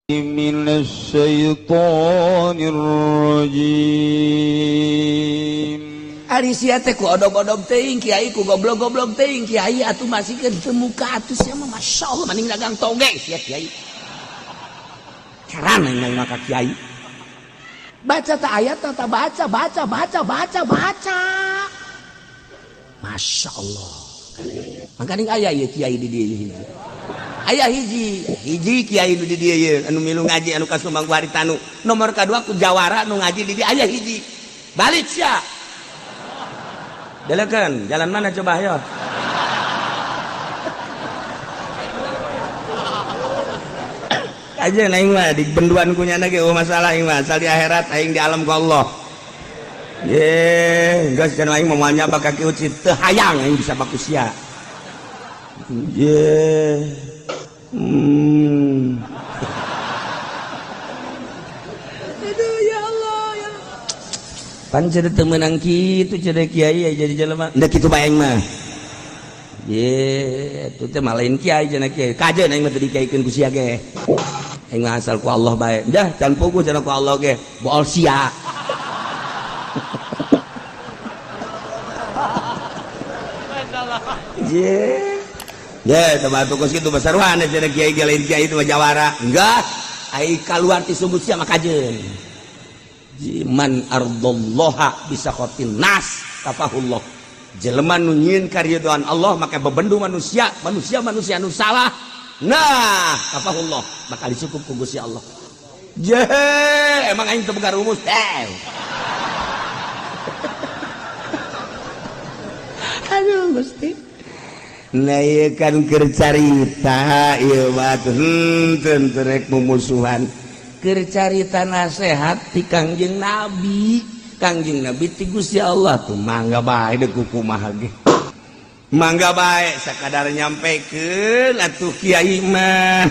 من الشيطان الرجيم. Ari sia teh ku odog-odog teuing kiai, ku goblok-goblok teuing kiai, atuh masih ke teu muka atuh sia mah, masyaallah, mending dagang toge sia kiai. Heran aing mah ka kiai. Baca tak ayat tak baca baca baca baca baca. Masya Allah. Makanya aya ieu kiai di dieu hiji. Aya hiji, hiji kiai nu di dieu ieu anu milu ngaji anu kasumbang ku Haritanu. Nomor kadua ku jawara nu ngaji di dieu aya hiji. Balik sia. Delekeun, jalan mana coba ayo. Aja aing mah di benduan ku nyana ge masalah aing mah, asal di akhirat aing di alam ku Allah. Ye, geus cenah aing moal nyaba ka Ki Ucit, teu hayang aing bisa baku sia. Ye. Aduh ya Allah ya. Pan cenah teu meunang kitu cenah kiai jadi jelema. Henteu kitu bae aing mah. Ye, itu teh mah lain kiai cenah kiai. Kajeun aing mah teu dikiaikeun ku sia ge. Aing mah asal ku Allah bae. Dah can puguh cenah ku Allah ge. Bool sia. Ye. Ye, teh tukos kitu basaruan cenah kiai ge lain kiai itu mah jawara. Enggak. Ai kaluar ti sumut sia mah kajeun. Man ardallaha bisa khotin nas kafahullah. Jelema nu nyieun karidhoan Allah maka bebendu manusia, manusia-manusia nu salah. Nah, kafahullah, bakal dicukup ku Gusti Allah. Je, emang aing teu boga rumus. Aduh Gusti. Nah ieu kan keur carita ieu mah henteu rek mumusuhan. Keur carita nasehat ti Kangjeng Nabi. Kangjeng Nabi ti Gusti Allah tuh mangga bae deuk kumaha ge. Mangga bae sakadar nyampekeun atuh kiai mah.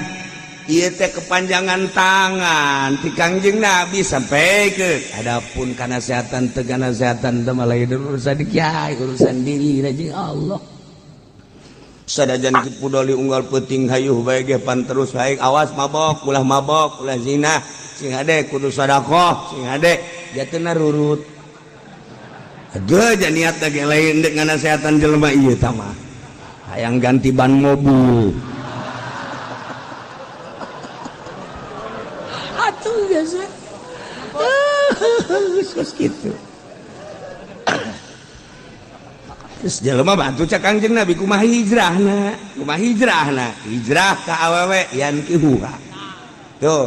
Ieu teh kepanjangan tangan ti Kangjeng Nabi sampaikan. Adapun kanasehatan teu kanasehatan teh mah lain urusan kiai, urusan diri jeung Allah. Sadajan kipudoli unggal peuting hayuh bae ge pan terus bae awas mabok, ulah mabok, ulah zina, sing hade kudu sedekah, sing hade jatena rurut. Aduh ja niat ge lain deuk nganasehatan jelema ieu tah mah. Hayang ganti ban mobil. Atuh biasa. Geus kitu. Terus jelema bantu cak Kangjeng Nabi kumaha hijrahna, kumaha hijrahna, hijrah ka awewe yankihuha. Tuh.